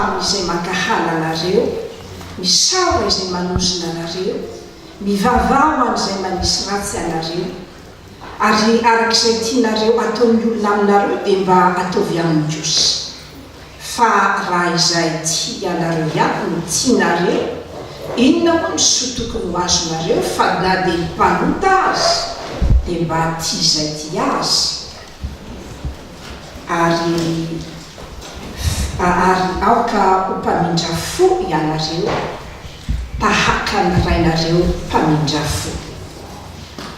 amin'izay mankahala anareo, misaora izay manozona anareo, mivavaha ho an'izay manisy ratsy anareo. Ary araka izay tianareo hataon'ny olona aminareo dia mba ataovy aminy kosa. Fa raha izay tia anareo ihany no tianareo, inona moa ny soa tokony ho azonareo fa na dia ny mpanota aza dia mba tia izay tia azy? Ary ary aoka ho mpamindra fo ianareo tahaka ny Rainareo mpamindra fo.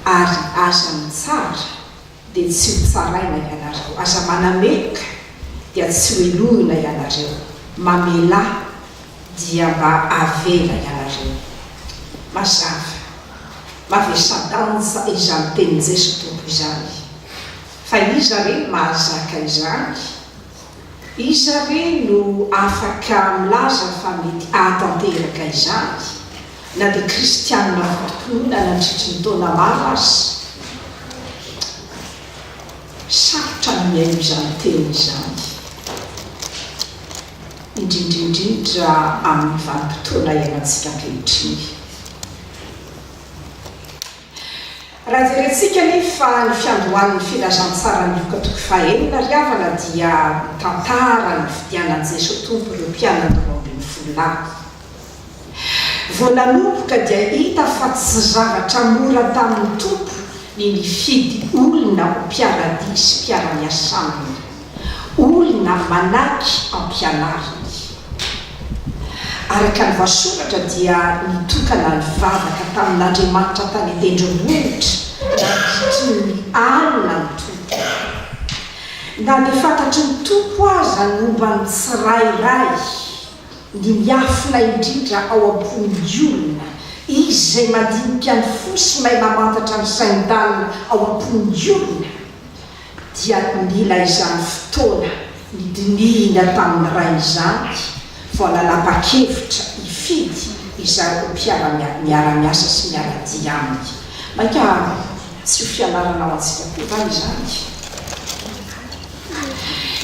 Ary aza mitsara, dia tsy ho tsaraina ianareo. Aza manameloka, dia tsy ho helohina ianareo. Mamelà, dia mba avela ianareo. Mazava, mavesa-danja izany tenin'i Jeso Tompo izany. Fa iza re no mahazaka izany? Iza re no afaka milaza fa mety hahatanteraka izany, na dia kristianina foto-pinoana nandritry ny taona maro aza? Sarotra ny mihaino izany teny izany, indrindra indrindra amin'ny vanim-potoana iainantsika ankehitriny. Raha jerentsika anefa ny fiandohan'ny filazantsaran'i Lioka toko fahenina ry havana dia mitantara ny nifidianan'i Jesoa Tompo ireo mpianany 12 lahy. Vao nanomboka dia hita fa tsy zavatra mora tamin'ny Tompo ny nifidy olona ho mpiara-dia sy mpiara-miasa aminy. Olona manaiky ampianariny. Araka ny voasoratra dia nitokana nivavaka tamin'Andriamanitra tany an-tendrombohitra nandritry ny alina ny Tompo. Na dia fantatry ny Tompo aza ny momba ny tsirairay, ny miafina indrindra ao am-pon'ny olona, Izy izay mandinika ny fo sy mahay mamantatra ny sain-dalina ao am-pon'ny olona, dia nila izany fotoana nidinihina tamin'ny Rainy izany vao nanapa-kevitra hifidy izay ho mpiara-miasa sy miara-dia aminy. Mainka tsy ho fianarana ho antsika koa va izany?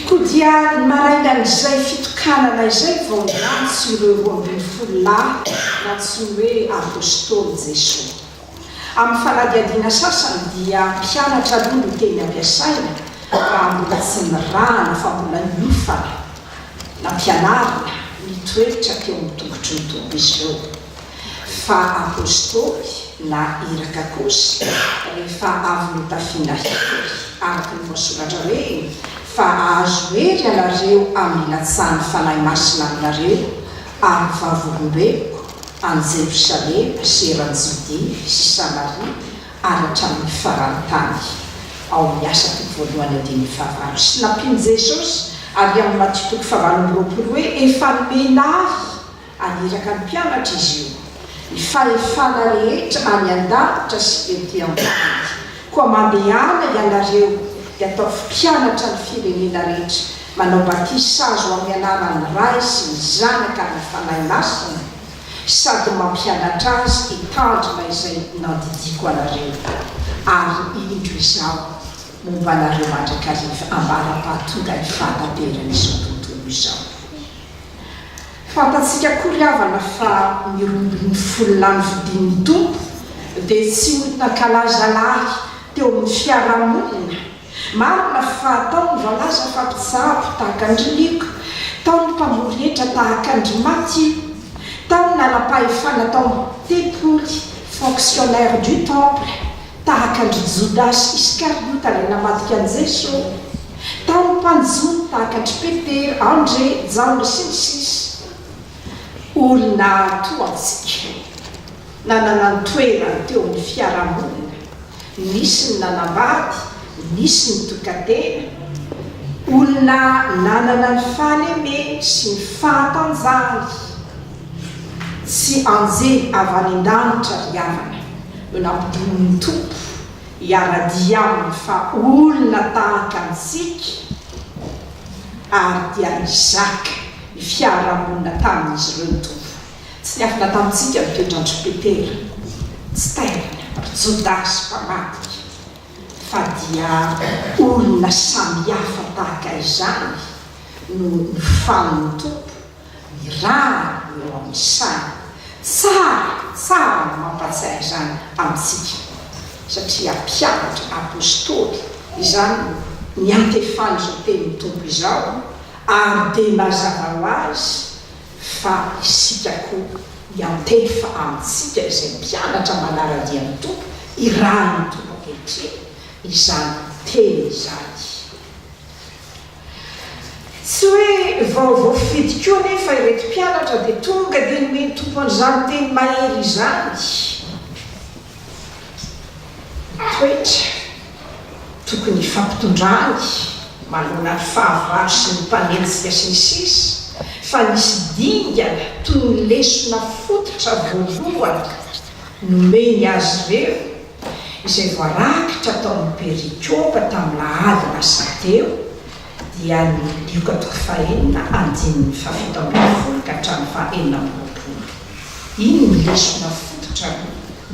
Koa dia ny marainan'izay fitokanana izay vao niantso ireo 12 lahy nantsoiny hoe Apostoly Jesoa. Amin'ny fanadihadiana sasany dia mpianatra aloha no teny ampiasaina raha mbola tsy nirahana fa mbola niofana, nampianarina, nitoetra teo amin'ny tongotry ny Tompo izy ireo. Fa Apostoly na iraka kosa rehefa avy notafiana hery araka ny voasoratra hoe, Fa hahazo hery ianareo amin'ny hilatsahan'ny Fanahy Masina aminareo ary ho vavolombeloko any Jerosalema sy eran'i Jodia sy Samaria ary hatramin'ny faran'ny tany. Ao amin'ny Asa toko voalohany andininy fahavalo sy nampian'i Jesosy ary amin'ny Matio toko fahavalo amby 20 hoe, Efa nomena ahy haniraka ny mpianatra izy io, ny fahefana rehetra any an-danitra sy ety an-tany. Koa mandehana ianareo dia ataovy mpianatra ny firenena rehetra, manao batisa azy ho amin'ny anaran'ny Ray sy ny Zanaka ary ny Fanahy Masina, sady mampianatra azy hitandrina izay nandidiako anareo, ary indro Izaho momba anareo mandrakariva ambara-pahatonga ny fahataperan'izao tontolo izao. Fantatsika koa ry havana fa ny 12 lahy nofidin'ny Tompo dia tsy olona kalaza lahy teo amin'ny fiarahamonina. Marina fa tao ny voalaza fa mpitsabo tahaka an-dry Lioka, tao ny mpamory hetra tahaka an-dry Matio, tao ny nanam-pahefana tao amin'ny tempoly, fonctionnaire du temple, Tahaka an-dry Jodasy Iskariota ilay namadika an'i Jeso, tao ny mpanjono tahaka an-dry Petera, Andre, Jaona, sy ny sisa Olona toa antsika, nanana ny toerany teo amin'ny fiarahamonina, nisy ny nanambady, nisy ny tokan-tena, olona nanana ny fahalemeny sy ny fahatanjahany. Tsy anjely avy any an-danitra ry havana no nampidinin'ny Tompo hiara-dia aminy fa olona tahaka antsika ary dia nizaka ny fiarahamonina tamin'izy ireo ny Tompo. Tsy niafina tamintsika ny toetran-dry Petera, tsy tairina, ry Jodasy mpamadika fa dia olona samihafa tahaka izany no nofanin'ny Tompo. Ny rariny no eo amin'ny saina. Tsara, tsara ny mampatsiahy izany amintsika, satria mpianatra, apostoly, izany no niantefan'izao tenin'ny Tompo izao, ary dia mazava ho azy fa isika koa hiantefa amintsika izay mpianatra manara-dia ny Tompo, irahin'ny Tompo ankehitriny izany teny izany. Tsy hoe vao voafidy koa anefa ireto mpianatra dia tonga dia nomen'ny Tompo an'izany teny mahery izany. Ny toetra tokony hifampitondrany manoloana ny fahavalo sy ny mpanenjika sy ny sisa fa nisy dingana toy ny lesona fototra voalohany nomeny azy ireo izay voarakitra tao amin'ny perikopa tamin'ny lahady lasa teo, dia ny Lioka toko fahenina andininy fahafito ambin'ny folo ka hatramin'ny faha-26. Iny ny lesona fototra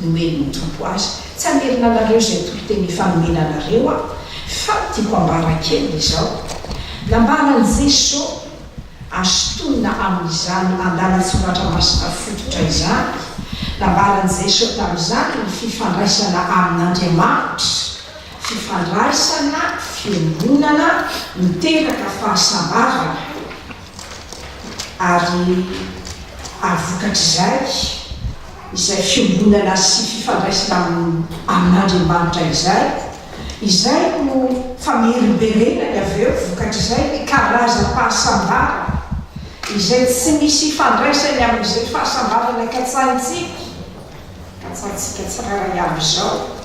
nomen'ny Tompo azy. Tsy hamerina anareo izay toriteny efa nomena anareo aho, fa ny tiako ambara kely dia izao, Nambaran'i Jeso Azo tonina amin'izany andalan-tsoratra masina fototra izany, nambaran'i Jesoa tamin'izany ny fifandraisana amin'Andriamanitra, fifandraisana, fiombonana miteraka fahasambarana, ary vokatr'izay, izay fiombonana sy fifandraisana amin'Andriamanitra izay, izay no famerimberenany avy eo, vokatr'izay ny karazam-pahasambarana izay tsy misy ifandraisany amin'izay fahasambarana katsahintsika, katsahintsika tsirairay avy izao,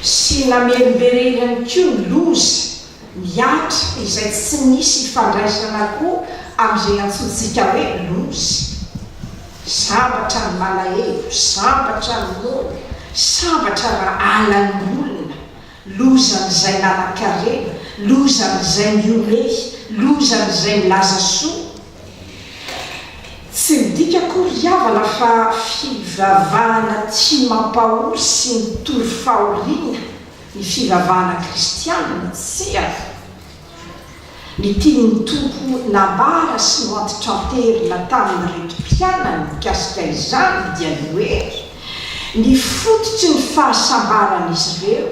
sy namerimberenany koa ny loza mihatra izay tsy misy ifandraisana koa amin'izay antsointsika hoe loza. Sambatra ny malahelo, sambatra ny noana, sambatra raha halan'ny olona, lozan'izay nanan-karena, lozan'izay mihomehy, lozan'izay milaza soa. Tsy midika akory ry havana fa fivavahana tia mampahory sy mitory fahoriana ny fivavahana kristianina, tsia. Ny tian'ny Tompo nambara sy noantitranterina tamin'ireto mpianany mikasika izany dia ny hoe, ny fototry ny fahasambaran'izy ireo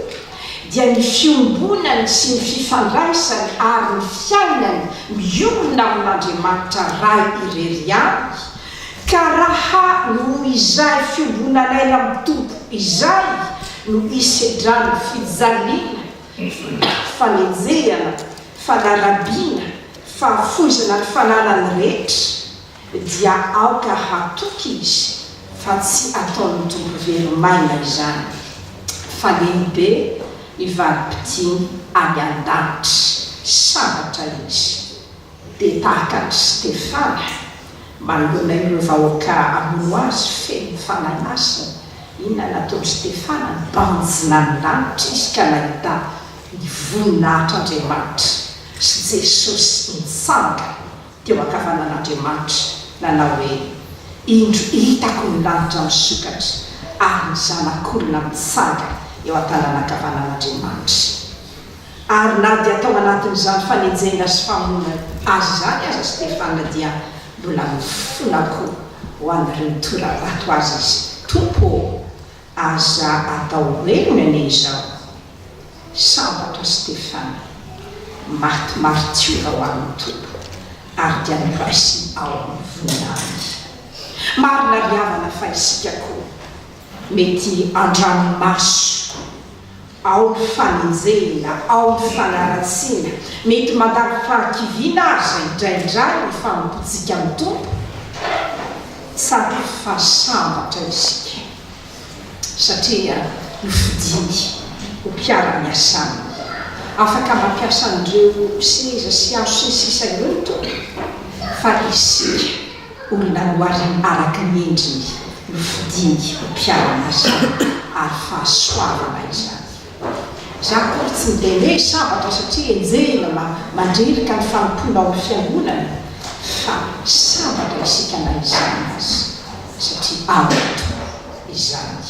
dia ny fiombonany sy ny fifandraisany ary ny fiainany miorina amin'Andriamanitra Ray irery ihany, ka raha noho izay fiombonan'aina amin'ny Tompo izay no isedrany fijaliana, fanenjehana, fanarabiana, fahafoizana ny fananany rehetra, dia aoka hatoky izy fa tsy ataon'ny Tompo very maina izany, fa lehibe ny valim-pitiany any an-danitra. Sambatra izy. Dia tahaka an-dry Stefana, manoloana ireo vahoaka hamono azy feno ny Fanahy Masina, inona nataon'i Stefana? Nibanjina ny lanitra izy ka nahita ny voninahitr'Andriamanitra sy Jesosy nitsangana teo ankavanan'Andriamanitra, nanao hoe, Indro hitako ny lanitra misokatra ary ny Zanak'olona mitsangana eo an-tanana ankavanan'Andriamanitra. Ary na dia tao anatin'izany fanenjehana sy famonoana azy izany aza Stefana dia mbola nifona koa ho an'ireo nitora-bato azy izy, Tompo ô, aza atao helony anie izao. Sambatra Stefana, maty maritiora ho an'ny Tompo, ary dia noraisiny ao amin'ny voninahiny. Marina ry havana fa isika koa mety andranomaso Ao ny fanenjehina, ao ny fanaratsiana, mety mandalo fahakiviana aza indraindray ny fanompoantsika ny Tompo, tsarovy fa sambatra isika satria nofidiny ho mpiara-miasa aminy. Afaka mampiasa an'ireo seza sy hazo sy ny sisa ireo ny Tompo fa isika olona nohariny araka ny endriny, nofidiny ho mpiara-miasa aminy, ary fahasoavana izany. Za akory tsy miteny hoe sambatra satria enjehina ma mandreraka ny fanompoana ao amin'ny fiangonana, fa sambatra isika na izany aza, satria ao amin'ny Tompo izany.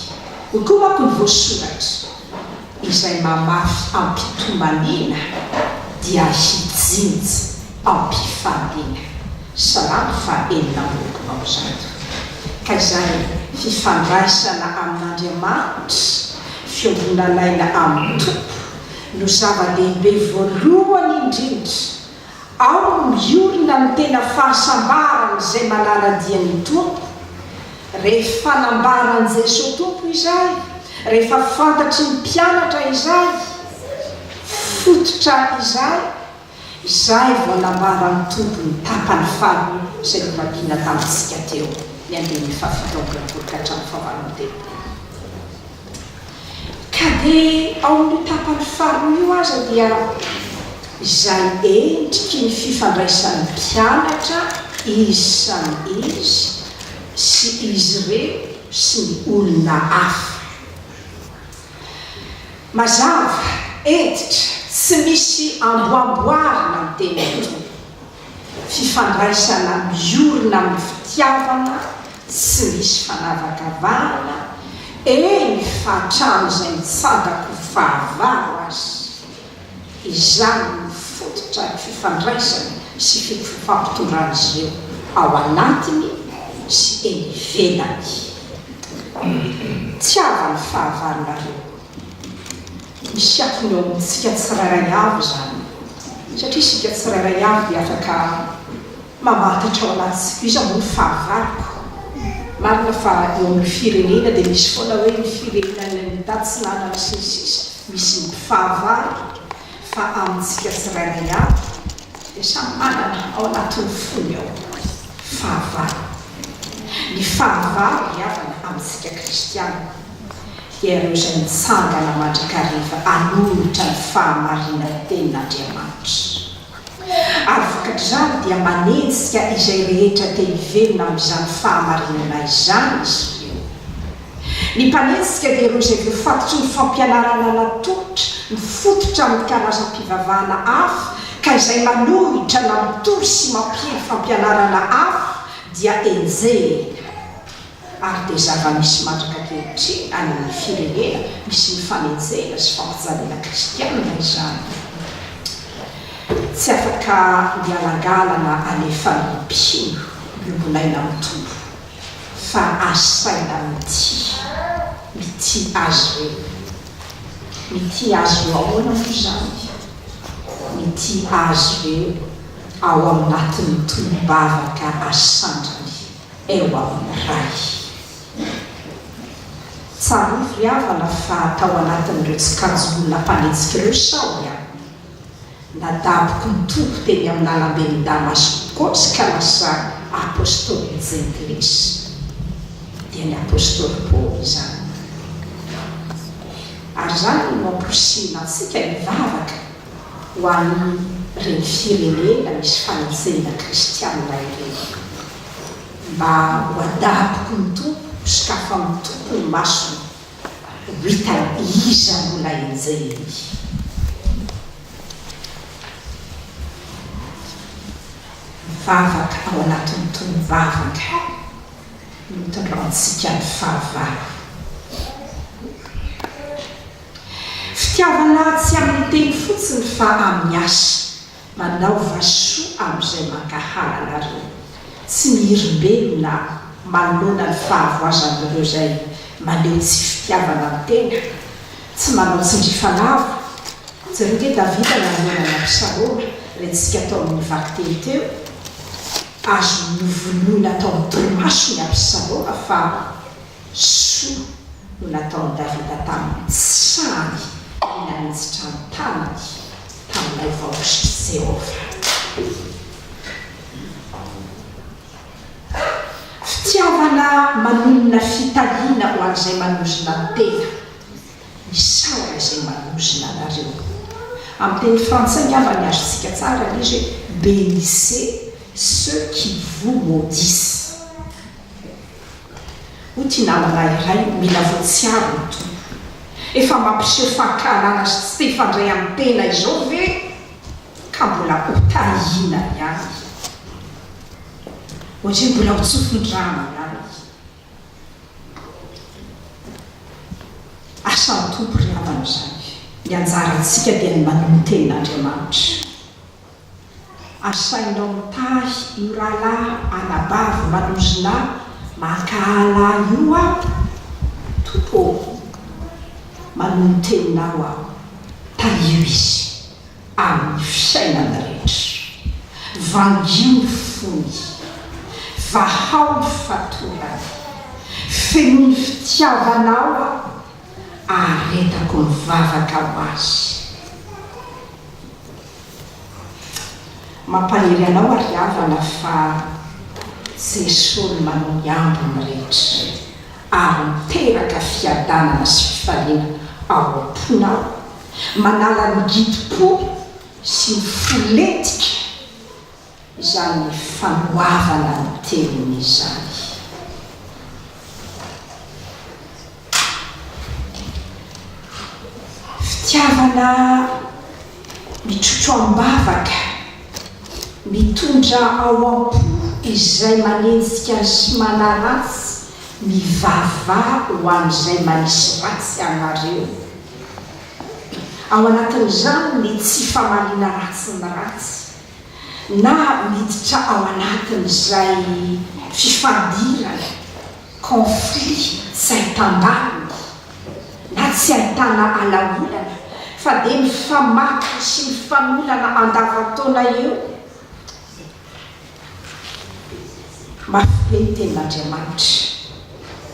Hoy koa manko ny voasoratra, Izay mamafy am-pitomaniana dia hijinja am-pifaliana. Salamo faha 126. Ka izay fifandraisana amin'Andriamanitra, fiombonan'aina amin'ny Tompo no zava-dehibe voalohany indrindra. Ao no miorina ny tena fahasambaran'izay manara-dia ny Tompo. Rehefa nambaran'i Jesoa Tompo izay, rehefa fantatry ny mpianatra izay, fototra izay, Izay vao nambaran'ny Tompo ny tapany faharoa izay novakiana tamintsika teo, ny andininy fahafito amby roapolo ka hatramin'ny fahavalo amby telopolo. Ka dia ao amin'io tapany faharoa io aza dia izay endriky ny fifandraisan'ny mpianatra izy samy izy sy izy ireo sy ny olona hafa. Mazava, hentitra, tsy misy amboamboarina ny tenin'ny Tompo. Fifandraisana miorina amin'ny fitiavana tsy misy fanavakavahana, eny fa hatramin'izay nitsangako ho fahavalo aza. Izany no fototra ny fifandraisana sy fifampitondran'izy ireo ao anatiny sy eny ivelany. Tiava ny fahavalonareo. Misy akony eo amintsika tsirairay avy izany, satria isika tsirairay avy dia afaka mamantatra ao anatintsika, iza moa ny fahavaloko? Marina fa eo amin'ny firenena dia misy foana hoe ny firenena tatsinanana sy ny sisa. Misy ny mpifahavalo fa amintsika tsirairay avy dia samy manana ao anatin'ny fony ao fahavalo. Ny fahavalo ry havana amintsika kristiana dia ireo izay mitsangana mandrakariva hanohitra ny fahamarinan'ny tenin'Andriamanitra. Ary vokatr'izany dia manenjika izay rehetra te hivelona amin'izany fahamarinana izany izy ireo. Ny mpanenjika dia ireo izay voafatotry ny fampianarana natolotra mifototra amin'ny karazam-pivavahana hafa ka izay manohitra na mitory sy mampiely fampianarana hafa dia enjehina. Ary dia zava-misy mandraka ankehitriny any amin'ny firenena misy ny fanenjehana sy fampijaliana kristianina izany. Tsy afaka mialangalana alefan'ny mpino miombon'aina amin'ny Tompo fa asaina mitia, mitia azy ireo. Mitia azy ireo ahoana moa izany? Mitia azy ireo ao anatin'ny tonom-bavaka asandrany. eo amin'ny Ray. Tsarovy ry havana fa tao anatin'ireo tsikajon'olona mpanenjika ireo Saoly an! Nadaboky ny Tompo teny amin'ny lalamben'i Damaskosy ka lasa apostolin'ny Jentilisa, dia ny apostoly Paoly izany. Ary izany no amporisihina antsika hivavaka ho an'ireny firenena misy fanenjehina kristianina ireny. Mba ho adaboky ny Tompo, sokafan'ny Tompo ny masony, ho hitany iza mbola enjehiny. Mivavaka ao anatin'ny tonom-bavaka no itondrantsika ny fahavalo. Fitiavana tsy amin'ny teny fotsiny fa amin'ny asa. Manaova soa amin'izay mankahala anareo. Tsy mihirim-belona manoloana ny fahavoazan'ireo izay maneho tsy fitiavana ny tena. Tsy manao tsindrifanava. Jereo ange Davida nanoloana an'i Absaloma, rentsika tao amin'ny vakiteny teo. Azony novonoina tao amin'ny torimasony Absaloma fa. Soa no nataon'i Davida taminy, tsy sahany ny naninjitra ny tanany tamin'ilay vahosotr'i Jehovah. Fitiavana manonona fitahiana ho an'izay manozona ny tena. Misaora izay manozona anareo. Amin'ny teny frantsay angamba ny azontsika tsara ilay izy hoe bénissez ceux qui vous maudissent. Hoy ity namana iray, Mila voatsiaro ny Tompo. Efa mampiseho fankahalana sy tsy te hifandray amin'ny tena izao ve ka mbola ho tahiana ihany? Ohatry ny mbola ho tsofin-drano ihany. Asan'ny Tompo ry havana izany. Ny anjarantsika dia ny manohy ny tenin'Andriamanitra. Asainao mitahy io rahalahy anabavy manozona ahy mankahala ahy io aho? Tompo ô, manohy ny teninao aho, tahio izy amin'ny fiainany rehetra. Vangio ny fony, vahao ny fatorany, fenoy ny fitiavanao aho, aharetako mivavaka ho azy. Mampahery anao ary havana fa Jesoa no manao ny ambiny rehetra ary miteraka fiadanana sy fifaliana ao am-ponao, manala ny gidim-po sy ny fo lentika izany fanoavana ny teniny izany. Fitiavana mitrotro am-bavaka, mitondra ao am-po izay manenjika sy manaratsy, mivavaha ho an'izay manisy ratsy anareo. Ao anatin'izany ny tsy famaliana ratsy ny ratsy, na miditra ao anatin'izay fifandirana. Conflit tsy ahitam-baliny na tsy ahitana alaolana fa dia mifamaky sy mifanolana andavan-taona eo. Mafy be ny tenin'Andriamanitra,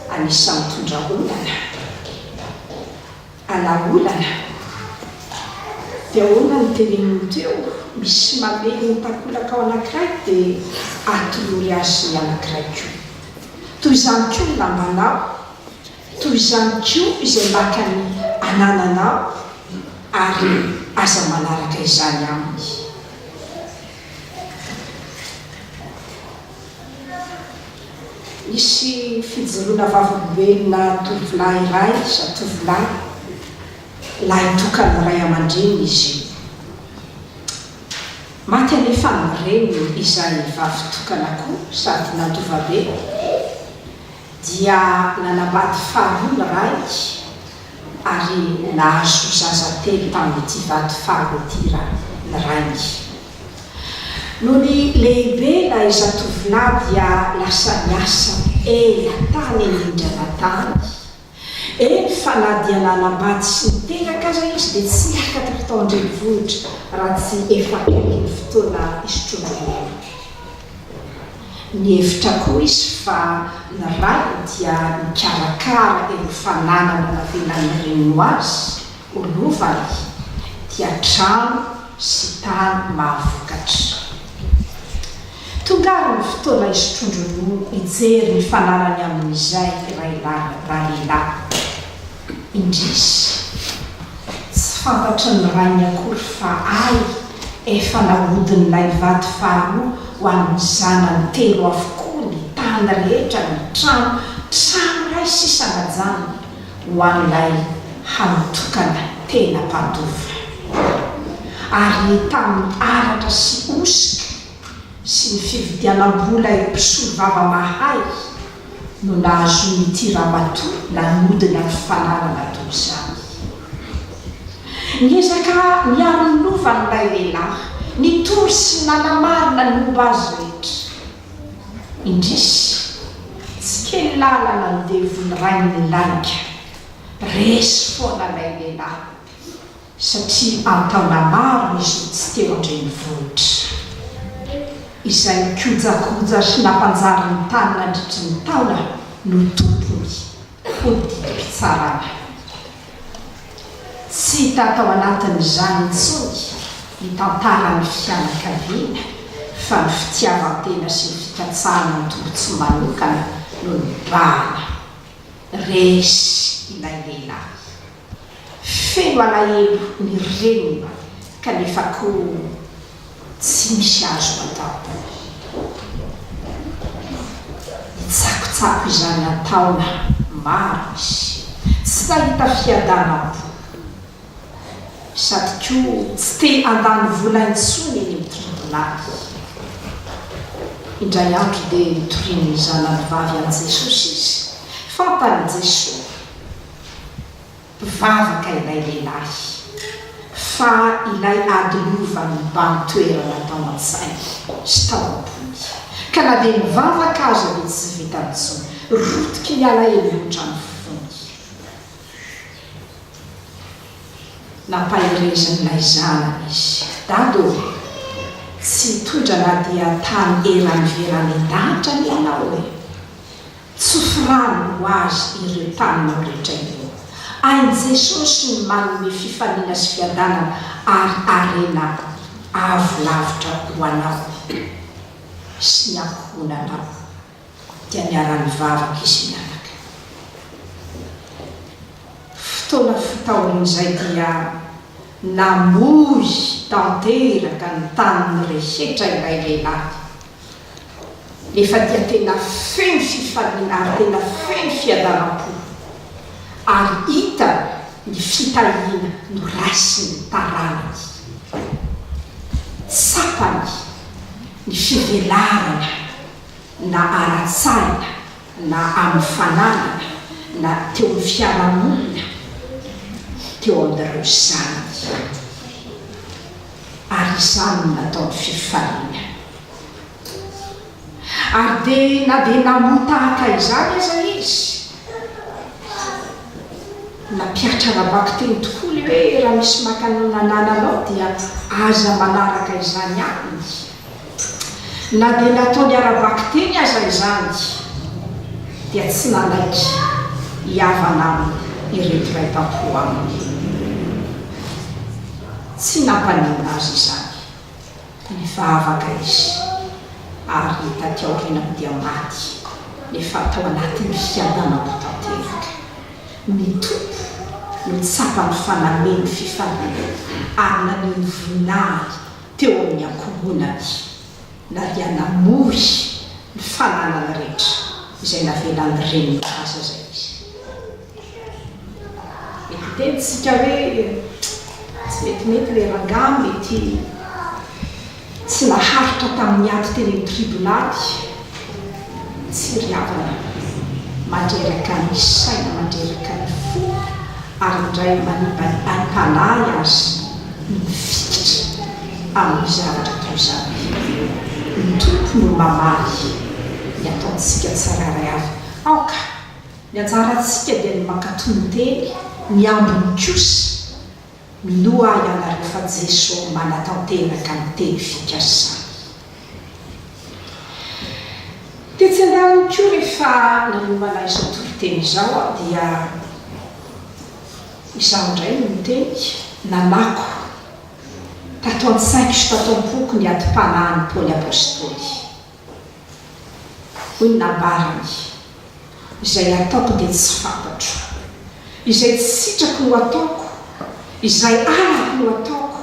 anisan'ny mitondra olana. Alaolana. Dia ahoana no teneniny teo? Misy mamely ny takolakao anankiray dia atolory azy ny anankiray koa. Toy izany koa ny lambanao, toy izany koa izay maka ny anananao ary aza manaraka izany aminy. Nisy fijoroana vavolombelona tovolahy iray, zatovolahy, lahitokan'ny ray aman-dreniny izy io. Maty anefa ny reniny izay vavy tokana koa sady nandova be, dia nanambady faharoa ny rainy ary nahazo zaza telo tamin'ity vady faharoa ity ny rainy. Nony lehibe ilay zatovolahy dia lasa niasa ela tany anindrana tany. Eny fa na dia nanambady sy niteraka aza izy dia tsy niakatra tao an-drenivohitra raha tsy efa akaiky ny fotoana hisotroan-dronono. Nihevitra koa izy fa ny rainy dia nikarakara ireo fananana navelan'ny reniny ho azy ho lovany, dia trano sy tany mahavokatra. Tonga ary ny fotoana hisotroan-dronono hijery ny fananany amin'izay railahy ralehilahy. Indrisy, tsy fantatry ny rainy akory fa hay efa nahodin'ilay vady faharoa ho an'ny zanany telo avokoa ny tany rehetra, ny trano, trano iray sisa najanony ho an'ilay hany tokana tena mpandova. Ary tamin'ny aratra sy hosoka sy ny fividianam-bola ireo mpisolovava mahay no nahazoan'ity ramatoa nanodina ny fananana toy izany. Niezaka niaro ny lovany ilay lehilahy, nitory sy nanamarina ny momba azy rehetra. Indrisy, tsy kely lalana andevon'ny rainy lainga. Resy foana ilay lehilahy, satria an-taona maro izy no tsy teo an-drenivohitra. Izay nikojakoja sy nampanjary ny tany nandritry ny taona no tompony. Hoy ny didim-pitsarana. Tsy hita tao anatin'izany intsony ny tantaran'ny fianakaviana fa ny fitiavan-tena sy ny fikatsahana ny tombontsoa manokana no nibahana. Resy ilay lehilahy. Feno alahelo ny reniny kanefa koa tsy misy azo atao. Nitsakotsako izany an-taona maro izy. Tsy nahita fiadanam-po. Sady koa tsy te handany vola intsony eny amin'ny tribonaly. Indray andro dia nitorian'ny zanany vavy an'i Jesosy izy. Fantan'i Jesosy. Mpivavaka ilay lehilahy. Fa ilay ady lova nibahan-toerana tao an-tsainy sy tao am-pony. Ka na dia nivavaka aza dia tsy vitany intsony. Rotiky ny alahelo loatra ny fony. Nampaherezin'ilay zanany izy. Dada ô! Tsy hitondra na dia tany eran'ny vera any an-danitra anie ianao e! Tsofy rano ho azy ireo taninao rehetra ireo. Hain'i Jesosy ny manome fifaliana sy fiadanana ary harena avo lavitra ho anao sy ny ankohonanao. Dia niara-nivavaka izy mianaka. Fotoana fohy taorian'izay dia namoy tanteraka ny taniny rehetra ilay lehilahy. Nefa dia tena feno fifaliana ary tena feno fiadanam-po, ary hita ny fitahiana noraisin'ny taranany. Tsapany ny fivelarana na ara-tsaina na amin'ny fananana na teo amin'ny fiarahamonina teo amin'ireo zanany. Ary izany no nataony fifaliana. Ary dia na dia namoa tahaka izany aza izy, nampihatra ara-bakiteny tokoa ilay hoe raha misy maka ny nanananao dia aza manaraka izany aminy. Na dia nataony ara-bakiteny aza izany dia tsy nanaiky hihavana aminy ireto ray tampo aminy. Tsy nampaninona azy izany. Nivavaka izy ary taty aoriana dia maty nefa tao anatin'ny fiadanam-po tanteraka. Ny Tompo no tsapany fa nameno fifaliana ary naneho ny voninahiny teo amin'ny ankohonany na dia namoy ny fananany rehetra izay navelan'ny reniny azy aza izy. Mety hiteny tsika hoe tsy metimety ilay rangahy, mety tsy naharitra tamin'ny ady teny amin'ny tribonaly. Tsy ry havana, mandreraka ny saina, mandreraka ny fo ary indray manimba ny aim-panahy aza ny mifikitra amin'ny zavatra toy izany. Ny Tompo no mamaly ny ataontsika tsirairay avy. Aoka! Ny anjarantsika dia ny mankatò ny teny, ny ambiny kosa, minoa ahy ianareo fa Jeso manatanteraka ny teny fikasany. Tetsy andaniny koa rehefa nanomana izao toriteny izao aho dia izaho indray no niteny, nanako tato an-tsaiko sy tato am-poko ny adim-panahin'i Paoly Apostoly. Hoy ny nambarany, Izay ataoko dia tsy fantatro. Izay tsy sitrako no ataoko, izay alako no ataoko.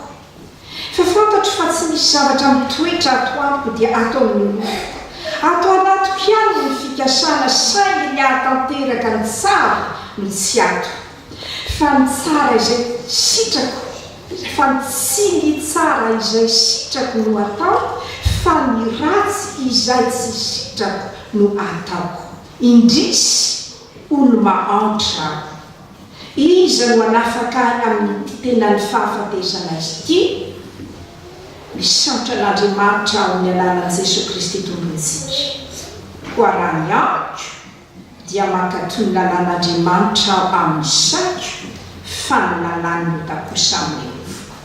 Fa fantatro fa tsy misy zavatra mitoetra ato amiko dia ato amin'ny nofoko. Ato anatiko ihany ny fikasana saingy ny hahatanteraka ny tsara no tsy ato. Fa ny tsara izay sitrako, fa ny tsy ny tsara izay sitrako no ataoko, fa ny ratsy izay tsy sitrako no ataoko. Indrisy, olo-mahantra aho. Iza no hanafaka ahy amin'ity tenan'ny fahafatesana ity? Misaotra an'Andriamanitra aho amin'ny alalan'i Jesoa Kristy Tompontsika. Koa raha ny amiko, dia mankatò ny lalàn'Andriamanitra aho amin'ny saiko, fa ny lalàn'ny ota kosa amin'ny nofoko.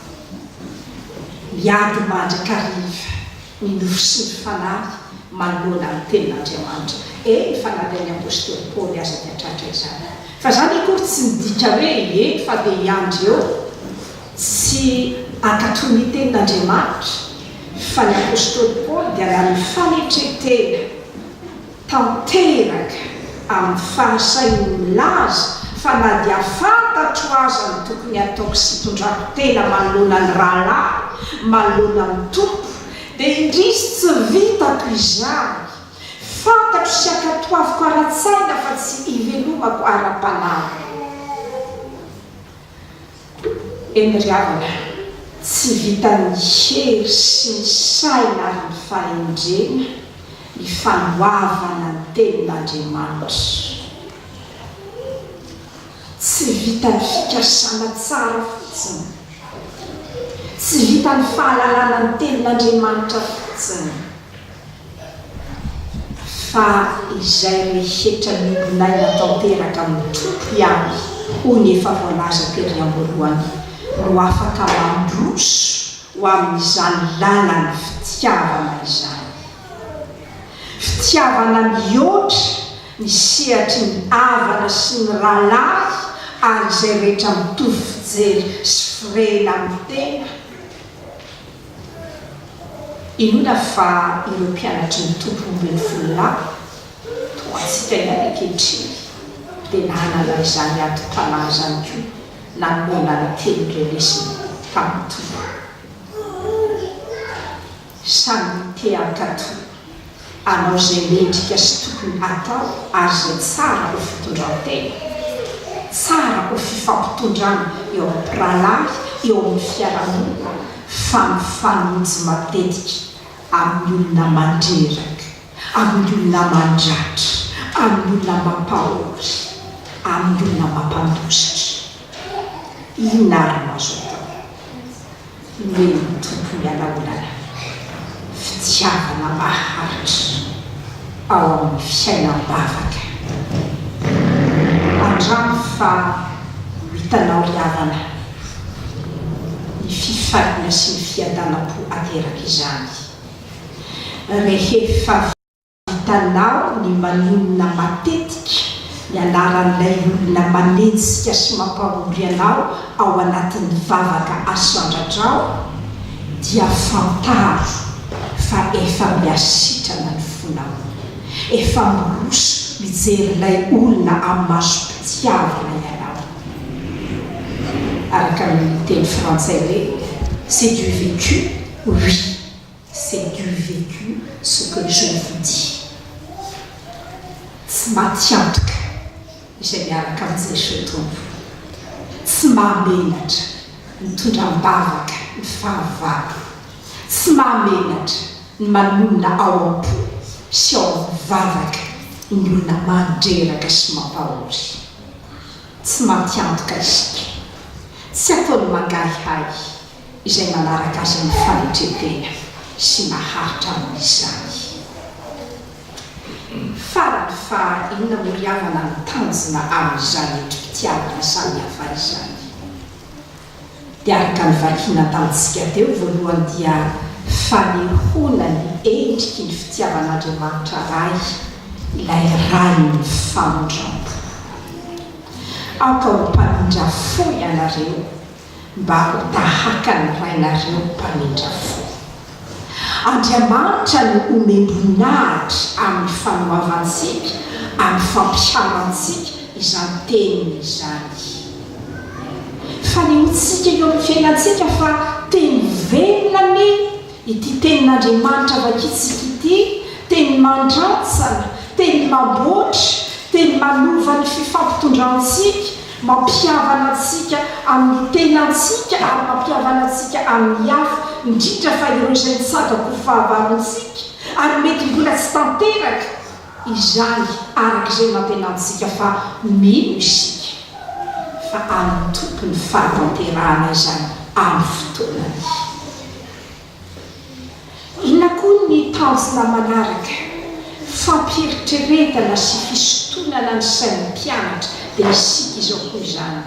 Miady mandrakariva ny nofo sy ny fanahy manoloana ny Tenin'Andriamanitra. Eny fa na dia ny apostoly Paoly aza dia tratra izany. Fa izany akory tsy midika hoe eny fa dia hiandry eo tsy hankatò ny Tenin'Andriamanitra, fa ny apostoly Paoly dia naneho fanetren-tena. Tanteraka amin'ny fahasahiany milaza fa na dia fantatro aza ny tokony hataoko sy hitondrako tena manoloana ny rahalahy, manoloana ny Tompo, dia indrisy tsy vitako izany. Fantatro sy ankatoaviko ara-tsaina fa tsy ivelomako ara-panahy. Eny ry havana, tsy vitan'ny hery sy ny saina ary ny fahendrena ny fanoavana ny tenin'Andriamanitra. Tsy vitan'ny fikasana tsara fotsiny. Tsy vitan'ny fahalalana ny Tenin'Andriamanitra fotsiny, fa izay rehetra miombon'aina tanteraka amin'ny Tompo ihany, hoy ny efa voalaza tery am-boalohany, no afaka mandroso ho amin'izany lalan'ny fitiavana izany. Fitiavana mihoatra ny sehatry ny havana sy ny rahalahy ary izay rehetra mitovy fijery sy firehina amin'ny tena. Inoana fa ireo mpianatry ny Tompo 12 lahy, toa antsika ihany ankehitriny, dia nanana izany adim-panahy izany koa nanoloana ny teny renesiny tamin'ny Tompo. Samy te hankatò hanao izay mendrika sy tokony hatao ary izay tsara ho fitondran-tena, tsara ho fifampitondrana eo amin'ny mpirahalahy, eo amin'ny fiarahamonina, fa mifanojo matetika amin'ny olona mandreraka, amin'ny olona mandratra, amin'ny olona mampahory, amin'ny olona mampandositra. Inona ary no azo atao? Nomen'ny Tompo miala olana fitiavana maharitra ao amin'ny fiainam-bavaka. Andramo fa ho hitanao ry havana ny fifaliana sy ny fiadanam-po aterak'izany. Rehefa. Vitanao ny manonona matetika ny anaran'ilay olona manenjika sy mampahory anao ao anatin'ny vavaka asandratrao, dia fantaro fa efa mihasitrana ny fonao. Efa miroso mijery ilay olona amin'ny masom-pitiavana ianao. Araka ny teny frantsay hoe, c'est du vécu, oui. C'est du vécu ce que je vous dis. Tsy maty antoka izay miaraka amin'i Jesoa Tompo. Tsy mahamenatra mitondra am-bavaka ny fahavalo. Tsy mahamenatra ny manonona ao am-po sy ao amin'ny vavaka ny olona mandreraka sy mampahory. Tsy maty antoka isika. Tsy ataony mangahiahy. izay manaraka azy amin'ny fanetren-tena sy maharitra amin'izany. Farany fa inona moa ry havana ny tanjona amin'izany endri-pitiavana samihafa izany? Dia araka ny vakina tamintsika teo voalohany dia fanehoana ny endriky ny fitiavan'Andriamanitra Ray, ilay Rain'ny famindram-po. Aoka ho mpamindra fo ianareo mba ho tahaka ny Rainareo mpamindra fo. Andriamanitra no omem-boninahitra amin'ny fanoavantsika, amin'ny fampiharantsika izany Teniny izany. Fanehoantsika eo amin'ny fiainantsika fa Teny velona anie Ity tenin'Andriamanitra vakintsika ity, teny mandrantsana, teny mamboatra, teny manova ny fifampitondrantsika, mampihavana antsika amin'ny tenantsika ary mampihavana antsika amin'ny hafa, indrindra fa ireo izay nitsangako ho fahavalontsika, ary mety mbola tsy tanteraka izany araka izay nantenantsika fa mino isika fa an'ny Tompo ny fahatanterahana izany amin'ny fotoanany. Inona koa ny tanjona manaraka? Fampieritreretana sy fisintonana ny sain'ny mpianatra, dia isika izao koa izany.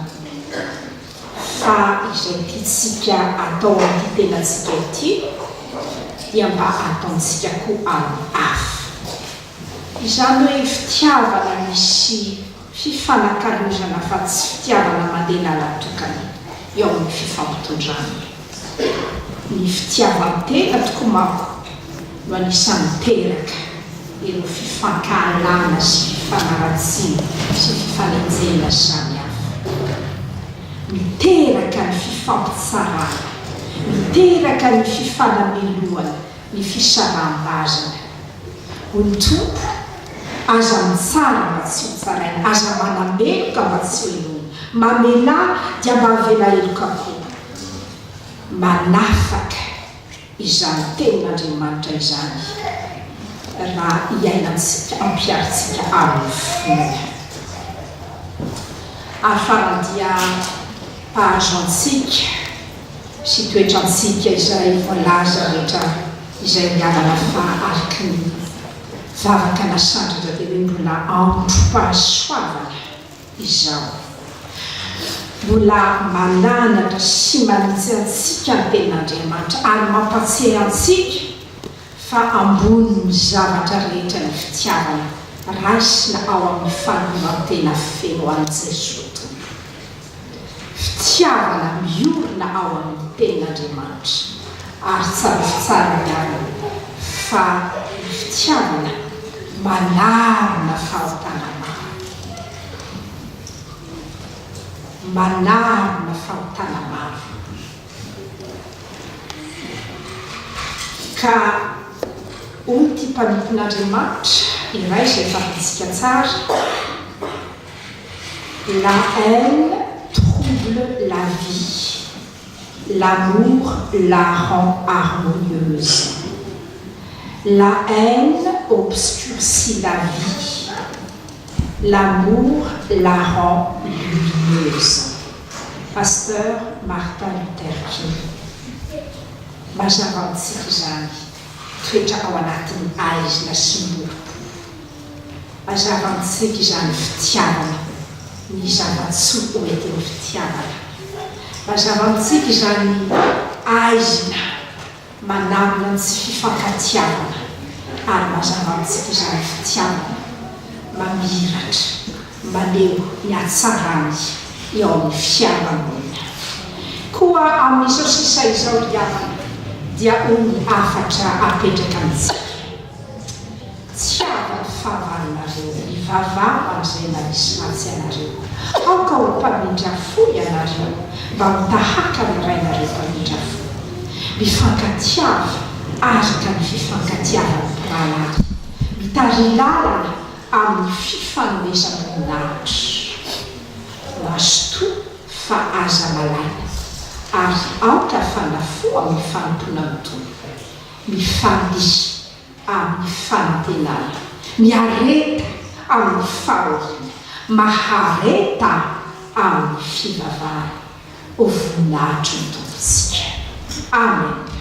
Fa izay tiantsika atao amin'ity tenantsika ity dia mba ataontsika koa amin'ny hafa. Izany hoe fitiavana misy fifanakalozana fa tsy fitiavana mandeha lalan-tokana eo amin'ny fifampitondrana. Ny fitiavan-tena tokoa manko no anisan'ny miteraka ireo fifankahalana sy fifanaratsiana sy fifanenjehana samihafa. Miteraka ny fifampitsarana, miteraka ny fifanamelohana, ny fisaraham-bazana. Hoy ny Tompo, Aza mitsara mba tsy ho tsaraina, aza manameloka mba tsy ho helohina. Mamelà dia mba avela heloka koa. Manafaka izany tenin'Andriamanitra izany raha iainantsika, ampiharintsika amin'ny finoana. Ary farany dia mpahazo antsika. sy toetrantsika izay voalaza rehetra izay mialana fa araka ny vavaka nasandratra dia hoe mbola androm-pahasoavana izao. Mbola mananatra sy manitsy antsika ny Tenin'Andriamanitra ary mampatsiahy antsika fa ambonin'ny zavatra rehetra ny fitiavana raisina ao amin'ny fanoloran-tena feno an'i Jesoa Tompo. Fitiavana miorina ao amin'ny Tenin'Andriamanitra. Ary tsarovy tsara ry havana fa ny fitiavana manarona fahotana maro. Manarona fahotana maro. Ka hoy ity mpanompon'Andriamanitra iray izay fantatsika tsara, La haine trouble la vie, l'amour la rend harmonieuse. La haine obscurcit la vie, l'amour la rend lumineuse. Pasteur Martin Luther King. Mazava amintsika izany toetra ao anatin'ny aizina sy ny lolompo. Mazava amintsika izany fitiavana, ny zava-tsoa hoentin'ny fitiavana. Mazava amintsika izany aizina manarona ny tsy fifankatiavana ary mazava amintsika izany fitiavana mamiratra, maneho ny hatsarany eo amin'ny fiarahamonina. Koa amin'izao sisa izao ry havana dia hoy ny hafatra apetraka amintsika, Tiava ny fahavalonareo, mivavaha amin'izay manisy ratsy anareo. Aoka ho mpamindra fo ianareo, mba ho tahaka ny Rainareo mpamindra fo. Mifankatiava araka ny fifankatiavan'ny mpirahalahy. Mitariha lalana amin'ny fifanomezam-boninahitra. Mazotoa fa aza malaina, ary aoka hafana fo amin'ny fanompoana ny Tompo. Mifalia. amin'ny fanantenana, miareta amin'ny fahoriana, mahareta amin'ny fivavahana, ho voninahitry ny Tompontsika. Amen.